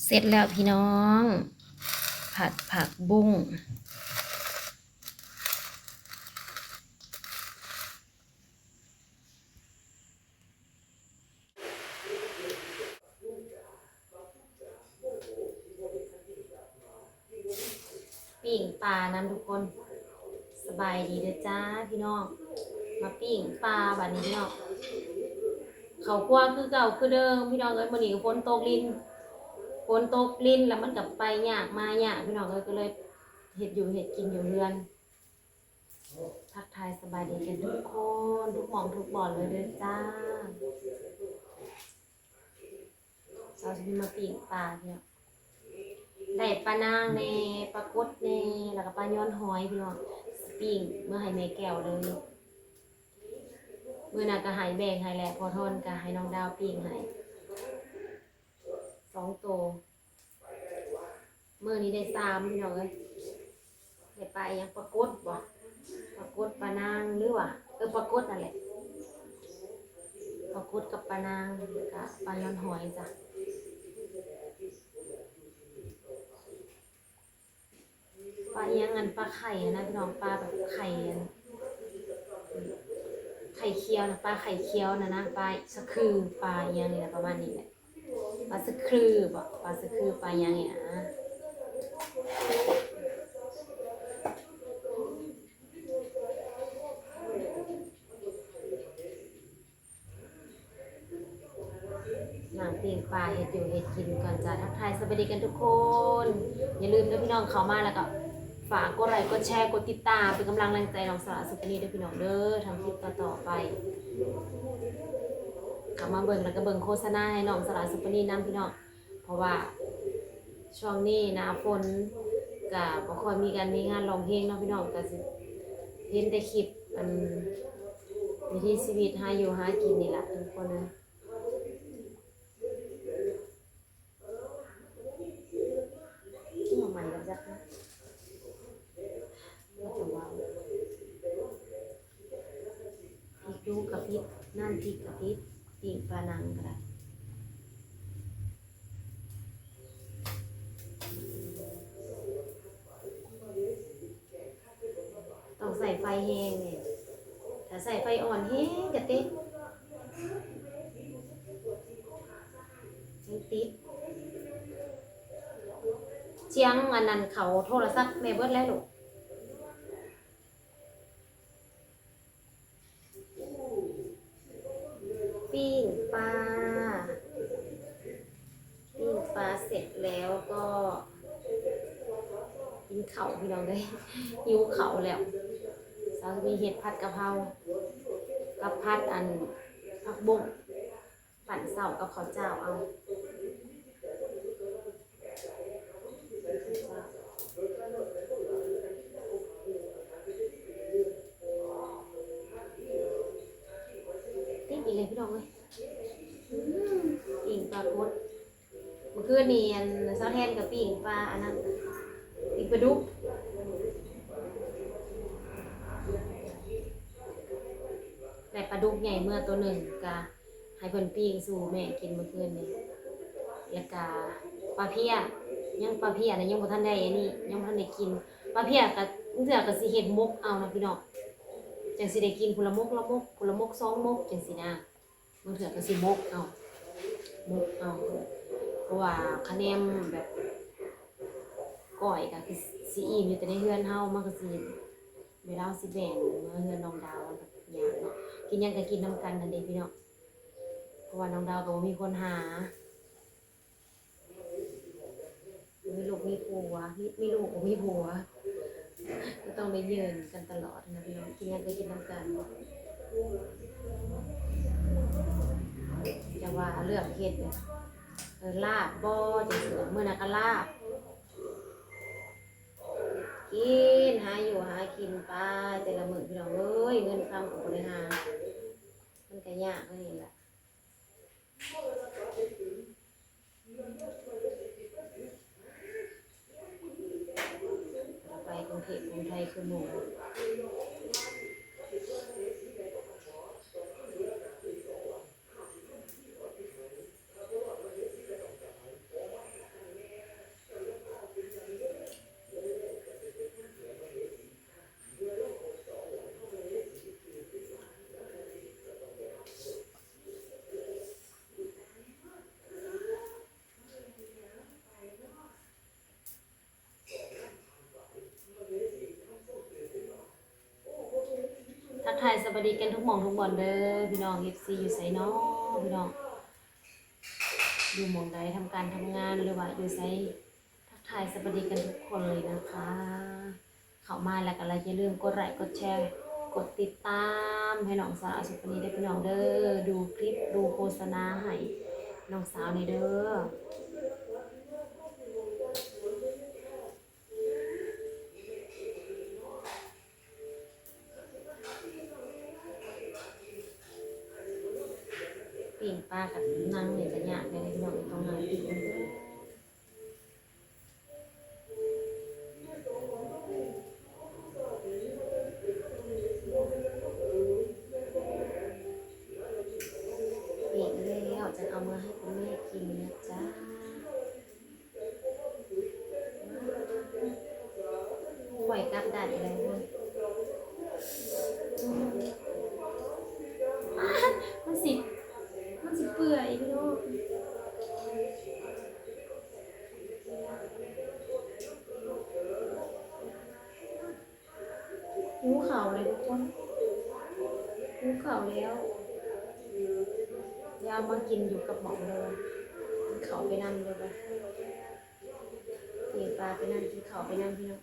ເສັດແລ້ວພີ່ນ້ອງ ຜັດຜັກບຸ້ງ. ປີ້ງປານຳທຸກຄົນ. ສະບາຍດີເດີຈ້າພີ່ນ້ອງ ມາປີ້ງປາບາດນີ້ພີ່ນ້ອງ. ເຂົ້າຄົວຄືເກົ່າຄືເດີມພີ່ນ້ອງເອີຍ. ມື້ນີ້ກໍຝົນຕົກລິນ ຝົນຕົກລິນ ແລ້ວມັນກໍໄປຍາກມາຍາກພີ່ນ້ອງເອີຍ ກໍເລີຍເຮັດຢູ່ເຮັດກິນຢູ່ເຮືອນ. ທັກທາຍສະບາຍດີກັນທຸກຄົນ ທຸກໝ່ອງທຸກບ່ອນເລີຍເດີຈ້າ. ສາວຊິມາປີ້ງປາພີ່ນ້ອງ ໄດ້ປານາງແດ່ ປາກົດແດ່ ແລ້ວກໍປາຍອນຫອຍພີ່ນ້ອງ. ປີ້ງເມືອໃຫ້ແມ່ແກ້ວເລີຍ. ມື້ນັ້ນກໍໃຫ້ແບ່ງໃຫ້ແຫຼະ ພໍ່ທອນກໍໃຫ້ນ້ອງດາວປີ້ງໃຫ້ສອງໂຕ. ມື້ນີ້ໄດ້ສາມພີ່ນ້ອງເອີຍ. ໄດ້ປາອີ່ຫຍັງ ປາກົດບໍ ປາກົດ ປານາງ ຫຼືວ່າ ເອີ ປາກົດນັ້ນແຫຼະ ປາກົດກັບປານາງ ແລ້ວກະປາຍອນຫອຍຈ້ະ. ປາອີ່ຫຍັງ ອັນປາໄຂ່ຫັ້ນນະພີ່ນ້ອງ ປາແບບໄຂ່ ອັນ ໄຂ່ຂຽວນະ ປາໄຂ່ຂຽວນະນະ ປາສະຄື ປາອີ່ຫຍັງນີ້ນະ ປະມານນີ້ແຫຼະ. ປາສະຄືບໍ ປາສະຄື ປາຫຍັງນີ້ນະ. ນາງປີ້ງປາເຮັດຢູ່ເຮັດກິນກ່ອນຈ້າ. ທັກທາຍສະບາຍດີກັນທຸກຄົນ. ຢ່າລືມເດີພີ່ນ້ອງ ເຂົ້າມາແລ້ວກໍຝາກກົດໄລ ກົດແຊ ກົດຕິດຕາມ ເປັນກຳລັງແຮງໃຈນ້ອງສາວສຸປະນີເດີພີ່ນ້ອງເດີ ທຳຄລິບຕໍ່ໆໄປ. ເຂົ້າມາເບິ່ງແລ້ວກໍເບິ່ງໂຄສະນາໃຫ້ນ້ອງສາວສຸປະນີນຳພີ່ນ້ອງ. ເພາະວ່າຊ່ວງນີ້ໜ້າຝົນ ກະບໍ່ຄ່ອຍມີການມີງານຮ້ອງເພງເນາະພີ່ນ້ອງ ກະຊິເຫັນແຕ່ຄລິບ ອັນ ວິຖີຊີວິດຫາຢູ່ຫາກິນນີ້ລະທຸກຄົນເອີຍ. ຫອມມັນຈັກນະ. ບໍ່ຕ້ອງເວົ້າ ພິກດູກະພິກ ນັ້ນພິກກະພິກ ປີ້ງປານັງກະໄດ້. ຕ້ອງໃສ່ໄຟແຮງແດ່ ຖ້າໃສ່ໄຟອ່ອນແຮງກະຕິດ ຍັງຕິດ. ສຽງອັນນັ້ນເຂົ້າໂທລະສັບແມ່ເບິດແລ້ວລູກ. ປີ້ງປາ ປີ້ງປາເສັດແລ້ວກໍກິນເຂົ້າພີ່ນ້ອງເອີຍ ຫິວເຂົ້າແລ້ວ. ສາວມີເຮັດຜັດກະເພົາ ກັບຜັດອັນຜັກບົ້ງ. ປັ້ນເຂົ້າກັບເຂົ້າຈ້າວເອົາ. ຕິດອີກແລ້ວພີ່ນ້ອງເອີຍ ອືມ ປີ້ງປາກົດ. ມື້ຄືນນີ້ ອັນ ສາວແທນກໍປີ້ງປາ ອັນນັ້ນ ປີ້ງປາດຸກ ໄດ້ປາດຸກໃຫຍ່ເມືອໂຕໜຶ່ງ ກະ ໃຫ້ເພິ່ນປີ້ງສູ່ແມ່ກິນມື້ຄືນນີ້ ແລ້ວກະປາເພຍ ຍັງປາເພຍນະ ຍັງບໍ່ທັນໄດ້ອັນນີ້ ຍັງບໍ່ທັນໄດ້ກິນ. ປາເພຍກະ ບາງເທື່ອກະຊິເຮັດໝົກເອົານະພີ່ນ້ອງ ຈັ່ງຊິໄດ້ກິນ ຜູ້ລະໝົກລະໝົກ ຜູ້ລະໝົກສອງໝົກ ຈັ່ງຊີ້ນະ. ບາງເທື່ອກະຊິໝົກເອົາ ໝົກເອົາ ເພາະວ່າຄະແນນແບບ ກ້ອຍກະຄືຊິອີ່ມຢູ່ແຕ່ໃນເຮືອນເຮົາ ມັນກະຊິ ເວລາເຮົາຊິແບ່ງເມືອເຮືອນນ້ອງດາວ ມັນກະຍາກເນາະ. ກິນຫຍັງກະກິນນຳກັນຫັ້ນເດພີ່ນ້ອງ ເພາະວ່ານ້ອງດາວກະບໍ່ມີຄົນຫາ ມີລູກມີຜົວ ມີ ມີລູກບໍ່ມີຜົວ ກໍຕ້ອງໄດ້ຢືນກັນຕະຫຼອດຫັ້ນນະພີ່ນ້ອງ. ກິນຫຍັງກະກິນນຳກັນ ຈັ່ງວ່າເລືອກເຮັດແບບ ເອີ ລາບບໍ່ ຈັ່ງຊີ້ນະ ມື້ນັ້ນກະລາບ. ກິນ ຫາຢູ່ຫາກິນໄປແຕ່ລະມື້ພີ່ນ້ອງເອີຍ ເງິນຄຳກໍບໍ່ໄດ້ຫາ ມັນກະຍາກແນວນີ້ລະ ໄປກຸງເທບກຸງໄທຄືໝູ່. ທັກທາຍສະບາຍດີກັນທຸກໝ່ອງທຸກບ່ອນເດີ້ ພີ່ນ້ອງ ເອັຟຊີ ຢູ່ໃສນໍ ພີ່ນ້ອງ ຢູ່ໝ່ອງໃດ ທຳການທຳງານ ຫຼືວ່າຢູ່ໃສ ທັກທາຍສະບາຍດີກັນທຸກຄົນເລີຍນະຄະ. ເຂົ້າມາແລ້ວກໍຢ່າລືມກົດໄລ ກົດແຊ ກົດຕິດຕາມໃຫ້ນ້ອງສາວສຸພະນີເດີ້ ພີ່ນ້ອງເດີ້ ດູຄລິບ ດູໂຄສະນາໃຫ້ນ້ອງສາວແດ່ເດີ້. ປີ້ງປາກັບນັ່ງນີ້ກໍຍາກແດ່ເດ້ ພີ່ນ້ອງ ຕ້ອງນັ່ງປີ້ງເດີ້. ປີ້ງແລ້ວຈັ່ງເອົາມາໃຫ້ຄຸນແມ່ກິນນະຈ໊ະ. ຂ້ອຍກັບດ້ານອີກແລ້ວ ມັນຊິ ມັນຊິເປື່ອຍພີ່ນ້ອງ. ຫິວເຂົ້າແລ້ວທຸກຄົນ ຫິວເຂົ້າແລ້ວ. ດຽວເອົາມາກິນຢູ່ກັບໝໍ້ເດີ ກິນເຂົ້າໄປນຳເດີ ປີ້ງປາໄປນຳ ກິນເຂົ້າໄປນຳ ພີ່ນ້ອງ.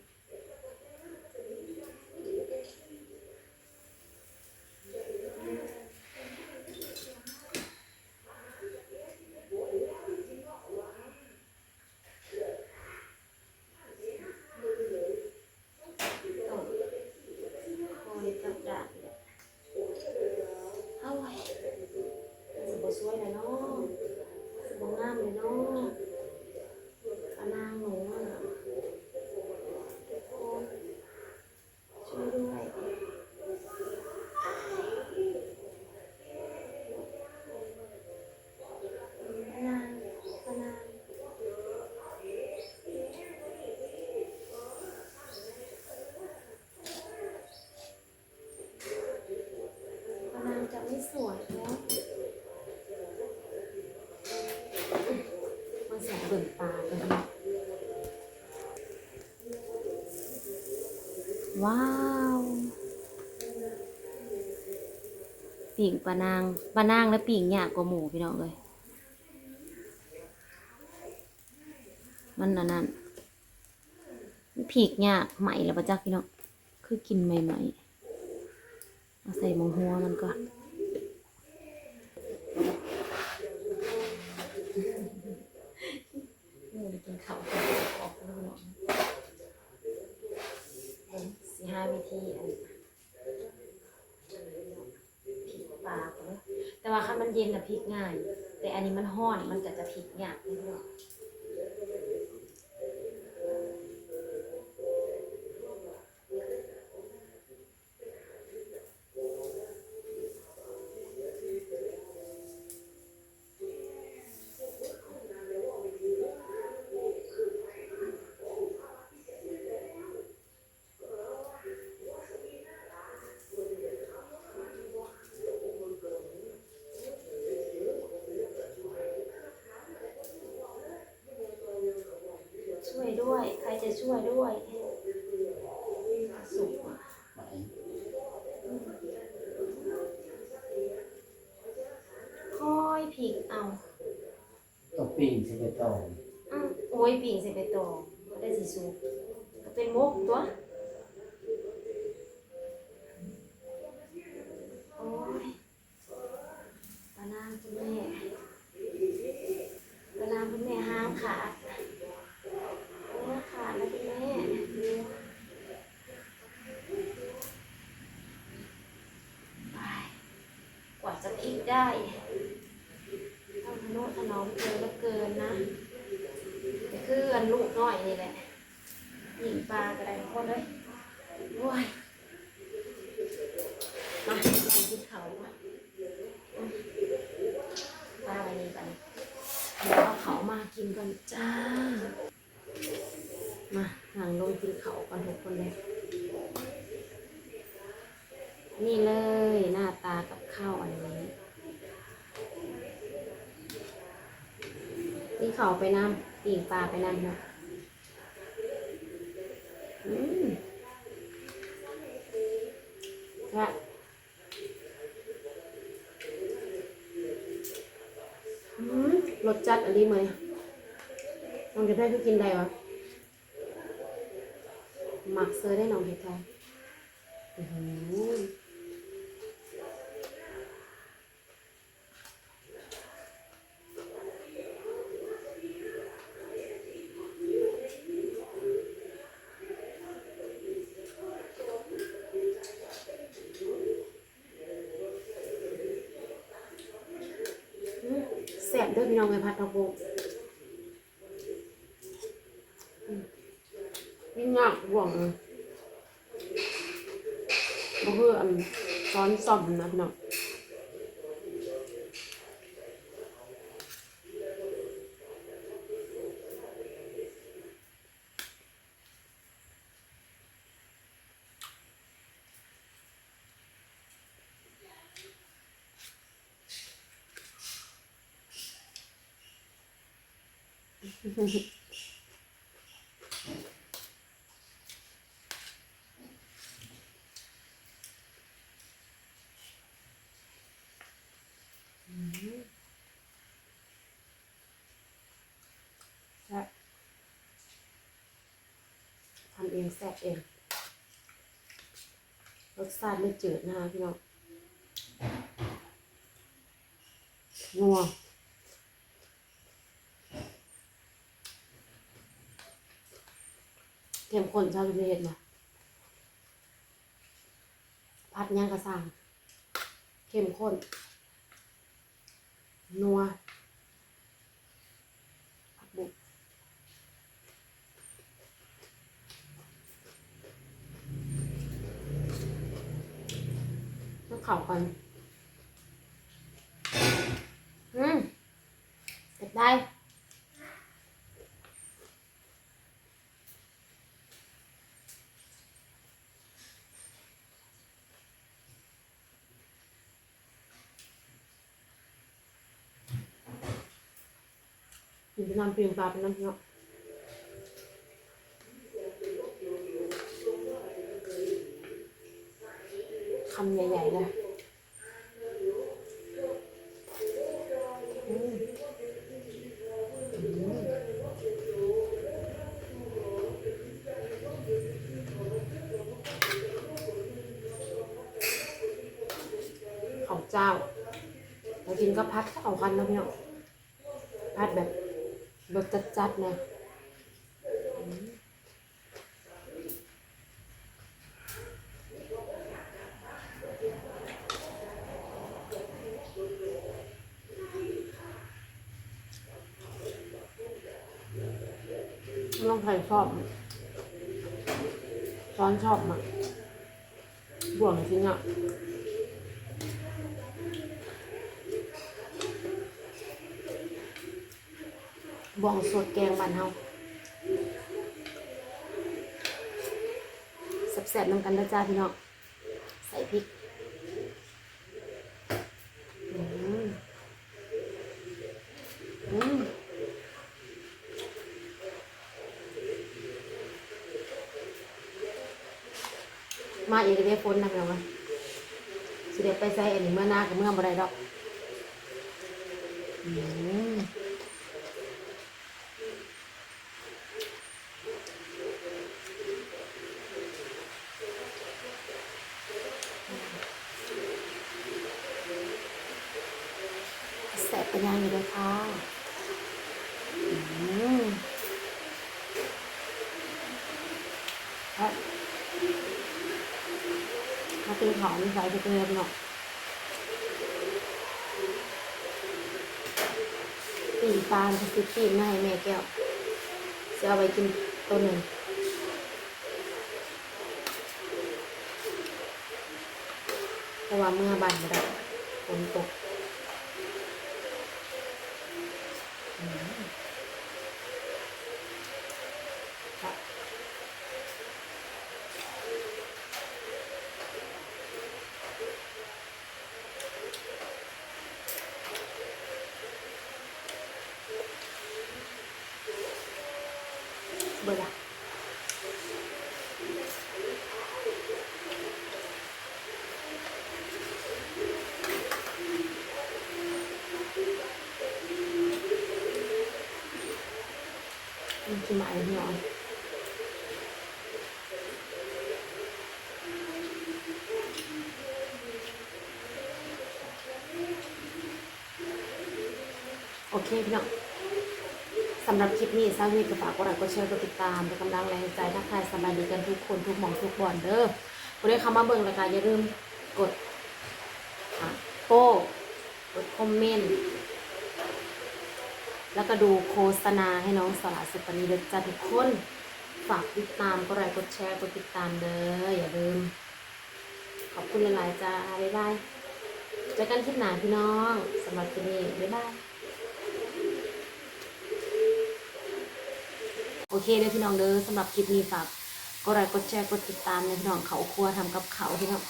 ໂອ້ຍ ຈັບດາບອີກແລ້ວ ໂອ້ຍ ມັນຊິບໍ່ສວຍແລ້ວເນາະ ມັນຊິບໍ່ງາມແລ້ວເນາະ ປານາງໜູຫັ້ນນະ ທຸກຄົນ ຊ່ວຍດ້ວຍ ປານາງ ປານາງ ປານາງຈະໄມ່ສວຍແລ້ວ. ມາສອງເບິ່ງປາກັນເນາະ. ວ້າວ ປີ້ງປານາງ ປານາງລະປີ້ງຍາກກວ່າໝູ່ ພີ່ນ້ອງເອີຍ. ມັນອັນນັ້ນ ມັນພິກຍາກ ໄໝ້ແລ້ວບໍ່ຈັກພີ່ນ້ອງ ຄືກິນໃໝ່ໆ. ເອົາໃສ່ໝ່ອງຫົວມັນກ່ອນ. ມື້ນີ້ກິນເຂົ້າກິນອອກເນາະ ເບິ່ງຊິຫາວິທີອັນ ພິກປາກເນາະ ແຕ່ວ່າຄັນມັນເຢັນນະພິກງ່າຍ ແຕ່ອັນນີ້ມັນຮ້ອນ ມັນກໍຈະພິກຍາກເນາະ. ช่วยด้วย ใครจะช่วยด้วย สุก ไหน ค่อยพลิกเอา ต้องปิ้งใส่ใบตอง อืม โอ้ย ปิ้งใส่ใบตอง ก็ได้สิสุก ก็เป็นหมกตั๊ว โอ้ย ปานางคุณแม่ ปานางคุณแม่ หางขาด โอ้ย ขาดแล้วคุณแม่ กว่าจะพลิกได้ ต้องทะนุถนอมเธอเหลือเกินนะ ก็คืออันลูกน้อยนี่แหละ ปิ้งปลาก็ได้ทุกคนเอ้ย โอ้ย มา นั่งกินข้าวดีกว่า ปลาไว้นี่บัดนี้ เดี๋ยวเอาข้าวมากินก่อนจ้า ມາ ນັ່ງລົງກິນເຂົ້າກ່ອນທຸກຄົນເດີ. ນີ້ເລີຍ ໜ້າຕາກັບເຂົ້າອັນນີ້ ກິນເຂົ້າໄປນຳ ປີ້ງປາໄປນຳເນາະ. ອືມ ແຊບ. ລົດຈັດອີ່ຫຼີເມຍ. ນ້ອງເຮັດໄທຄືກິນໄດ້ວະ? ມັກເຊີຍເດ້ນ້ອງເຮັດໄທ. ອືຫື. ອືມ ແຊບເດີ້ພີ່ນ້ອງເອີຍ ຜັດຜັກບົ້ງ. ອືມ ກິນຍາກບ່ວງ ບໍ່ຄືອັນຊ້ອນສ້ອມນະພີ່ນ້ອງ. ອືມ ແຊບ ທຳເອງແຊບເອງ. ລົດຊາດບໍ່ຈືດນະພີ່ນ້ອງ ນົວ ເຂັ້ມຂຸ້ນ. ຊາວທີ່ເຮັດນະ ຜັດຫຍັງກະຊ່າງ ເຂັ້ມຂຸ້ນ ນົວ ຜັກບຸ້ງ ມັນເຂົ້າກັນ. ອືມ ເຮັດໄດ້. ກິນແຕ່ນ້ຳປີ້ງປາເປັນນ້ຳເນາະ ຄຳໃຫຍ່ໆ ເລີຍ. ອືມ ອືມ ເຂົ້າຈ້າວ ແລ້ວກິນກັບຜັດເຂົ້າກັນເນາະພີ່ນ້ອງ ຜັດແບບລົດຈັດໆ ນະ. ອືມ ລອງໃສ່ຊອບ ຊ້ອນຊອບມາ ບ່ວງຊິເນາະ. ບ່ວງສົດແກງບ້ານເຮົາ ແຊບໆ ນຳກັນເດີ້ຈ້າພີ່ນ້ອງ ໃສ່ພິກ. ອືມ ອືມ. ມາອີກເດ້ຝົນນະພີ່ນ້ອງເອີຍ ຊິໄດ້ໄປໃສ ອັນນີ້ເມືອນາກໍເມືອບໍ່ໄດ້ດອກ. ອືມ ແຊບເປັນຫຍັງຢູ່ເດີ້ຄ່ະ. ອືມ ມາກິນເຂົ້າຢູ່ໃສເດີພີ່ນ້ອງ ປີ້ງປາ ຊິປີ້ງມາໃຫ້ແມ່ແກ້ວ ຊິເອົາໄວ້ກິນໂຕໜຶ່ງ. ເພາະວ່າເມືອບ້ານບໍ່ໄດ້ ຝົນຕົກ. ອືມ ເບິ່ງລະ ອືມ ອ້າຍພີ່ນ້ອງ. ໂອເຄພີ່ນ້ອງ, ສຳລັບຄລິບນີ້ ສາວຍຸ້ຍກໍຝາກກົດໄລກົດແຊ ກົດຕິດຕາມ ເປັນກຳລັງແຮງໃຈ. ທັກທາຍສະບາຍດີກັນທຸກຄົນ ທຸກໝ່ອງທຸກບ່ອນເດີ. ຜູ້ໃດເຂົ້າມາເບິ່ງແລ້ວກໍຢ່າລືມກົດ ອ່າ ໂປ້ ກົດຄອມເມັນ ແລ້ວກໍດູໂຄສະນາໃຫ້ນ້ອງສາວຫຼ້າສຸປານີເດີຈ້າທຸກຄົນ. ຝາກຕິດຕາມ ກົດໄລ ກົດແຊ ກົດຕິດຕາມເດີ ຢ່າລືມ. ຂອບຄຸນຫຼາຍໆ ຈ້າ ບາຍບາຍ. ເຈີກັນຄລິບໜ້າພີ່ນ້ອງ. ສຳລັບຄລິບນີ້ ບາຍບາຍ. ໂອເຄເດີພີ່ນ້ອງເດີ, ສຳລັບຄລິບນີ້ ຝາກກົດໄລ ກົດແຊ ກົດຕິດຕາມເດີພີ່ນ້ອງ. ເຂົ້າຄົວທຳກັບເຂົ້າພີ່ນ້ອງ.